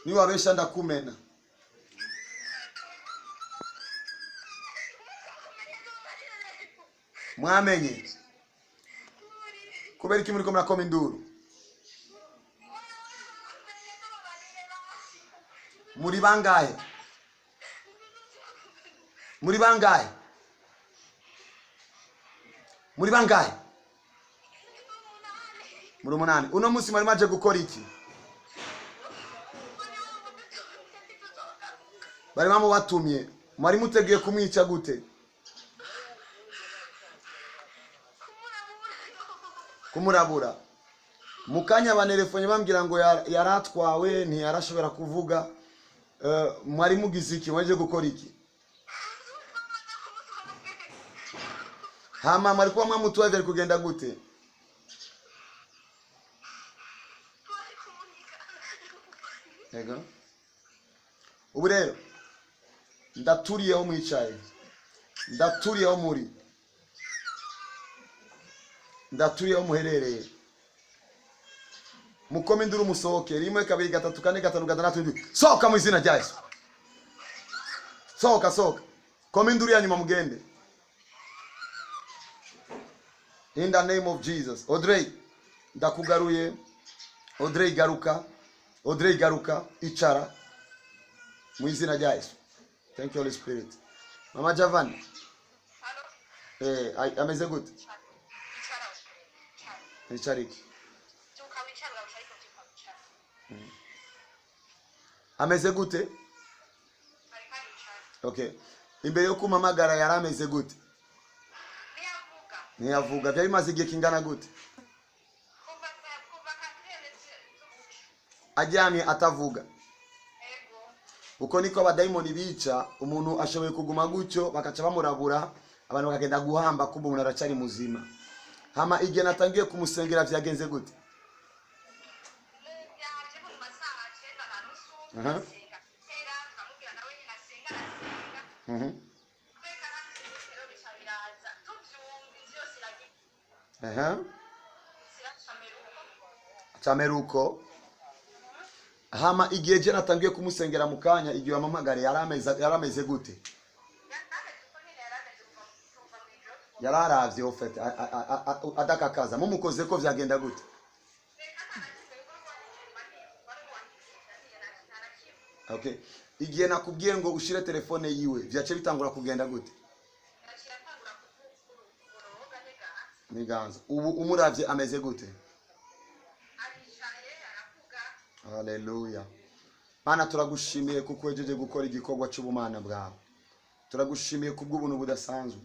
Niwabesha ndakumena. Mwamenye kubera iki muriko murakoma induru? Muri bangahe? Muri bangahe? Muri bangahe? Muri umunani. Uno munsi mwari mwaje gukora iki? Bari bamubatumye. Mwari muteguye kumwica gute? Kumurabura. Mu kanya banerefonye bambwira ngo yaratwawe, ntiyarashobora kuvuga. Mwari mugize iki? Mwaje gukora iki? Hama mwari kuba mwamutwaye vyari kugenda gute? Yego. Ubu rero ndaturiye aho mwicaye, ndaturiye aho muri, ndaturiye aho muherereye. Mukome induru musohoke. 1, 2, 3, 4, 5, 6, 7. Sohoka mu izina rya Yesu. Sohoka, sohoka. Koma induru ya nyuma mugende. In the name of Jesus. Audrey, ndakugaruye. Audrey garuka. Audrey garuka, icara mu izina rya Yesu. Thank you, Holy Spirit. Mama Javan. Ameze gute? Icara iki? Ameze gute? Okay. Imbere yo kumamagara yari ameze gute? Ntiyavuga. Byari bimaze igihe kingana gute? Aryamye atavuga. Uko niko abadayimoni bica umuntu, ashoboye kuguma gutyo bakaca bamurabura, abantu bakagenda guhamba, kumbe umuntu aracari muzima. Hama igihe natangiye kumusengera vyagenze gute? Aha. Aha. Cameruko. Hama igihe je natangiye kumusengera mu kanya, igihe wampamagare yarameze gute? Yararavye ofete adakakaza. Mumukoze ko vyagenda gute? Okay. Igihe nakubwiye ngo ushire telefone yiwe, vyace bitangura kugenda gute? Niganza. Ubu umuravye ameze gute? Haleluya. Mana, turagushimiye kuko wejeje gukora igikorwa cy'ubumana bwawe. Turagushimiye kubw'ubuntu budasanzwe.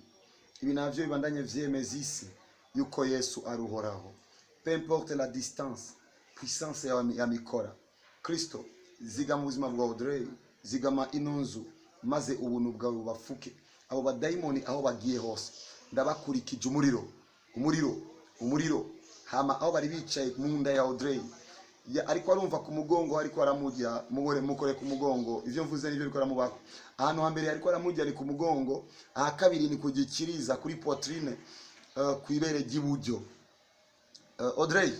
Ibi navyo bibandanye vyemeza isi yuko Yesu aruhoraho. Peu importe la distance, puissance yawe yamikora. Kristo, zigama ubuzima bwa Audrey, zigama ino nzu, maze ubuntu bwawe bubafuke. Abo badayimoni aho bagiye hose, ndabakurikije umuriro, umuriro, umuriro. Hama aho bari bicaye mu nda ya Audrey, ya, ariko arumva ku mugongo ariko aramujya, mubore mukore ku mugongo. Ivyo mvuze nivyo bikora mubako. Ahantu hambere ariko aramujya ari ku mugongo, aha kabiri ni kugikiriza kuri poitrine, ku ibere ry'iburyo. Audrey.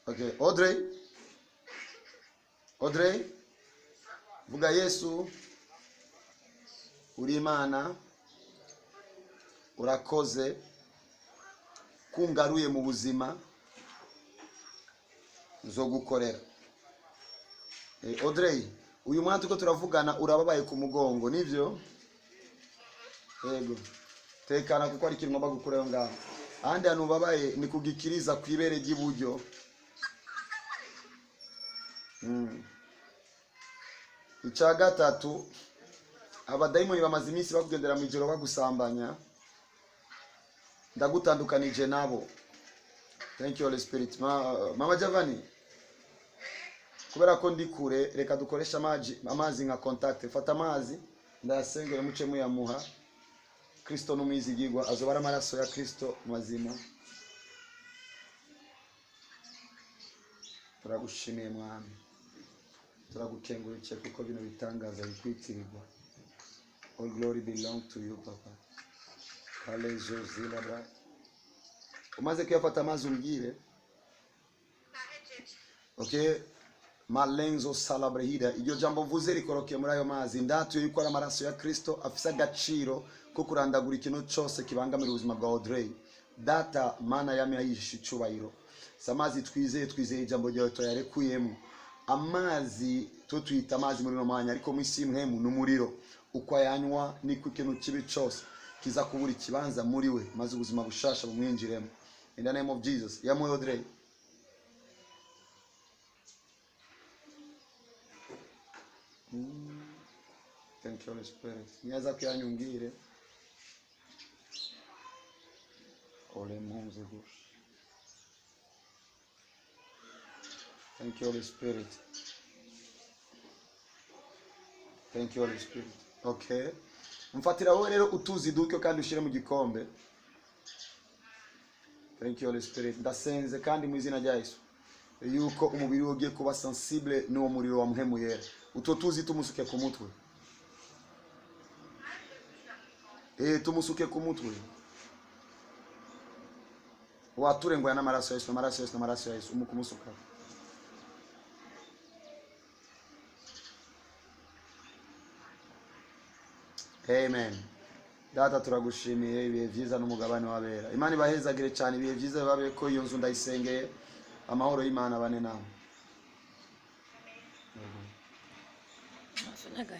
Okay, Audrey. Audrey. Vuga Yesu uri Imana, urakoze kungaruye mu buzima nzogukorera. Audrey, uyu mwana tuko turavugana urababaye ku mugongo, nivyo? Yego. Tekana kuko ari ikintu ngomba gukurayo ngaho. Ahandi hantu ubabaye ni kugikiriza ku ibere ry'iburyo. Icya gatatu, abadayimoni bamaze iminsi bakugendera mu ijoro bagusambanya. Ndagutandukanije nabo. Thank you, Holy Spirit. Mama Javani, kubera ko ndi kure, reka dukoreshe amazi nka contact. Fata amazi ndayasengera muce muyamuha. Kristo n'umwizigirwa, azobara amaraso ya Kristo mazima. Turagushimiye Mwami, turagukengurukiye kuko bino bitangaza bikwitirirwa. All glory belong to you, Papa. Kalezo zilabra. Umaze kuyafata amazi umbwire. Okay, Malenzo salabrehida. Iryo jambo mvuze rikorokeye muri ayo mazi. Ndatuye yuko ari amaraso ya Kristo afise agaciro ko kurandagura ikintu cyose kibangamira ubuzima bwa Audrey. Data mana yamye ayisha icubahiro. Si amazi twizeye, twizeye ijambo ryawe tuyarekuyemo. Amazi to tuyita amazi muri uno mwanya, ariko mu isi y'imwemu ni umuriro. Uko ayanywa niko ikintu kibi cyose kiza kubura ikibanza muri we, maze ubuzima bushasha bumwinjiremo. In the name of Jesus. Yamuhe Audrey. Thank you, Holy Spirit. Niaza kuyanyungire. Ole munze gush. Thank you, Holy Spirit. Thank you, Holy Spirit. Okay. Mfatira wowe rero utuzi duke kandi ushire mu gikombe. Thank you, Holy Spirit. Ndasenze kandi mu izina rya Yesu yuko umubiri we ugiye kuba sensible n'uwo muriro wa muhemu yera. Utwo tuzi tumusuke ku mutwe. Tumusuke ku mutwe. Wature ngo n'amaraso ya Yesu, n'amaraso ya Yesu, n'amaraso ya Yesu, umukumusuka. Amen. Data turagushimiye ibihe byiza n'umugabane wabera. Imana ibahezagire cyane, ibihe byiza bibabe ko iyo nzu ndayisengeye. Amahoro y'Imana bane namwe. Amafaranga.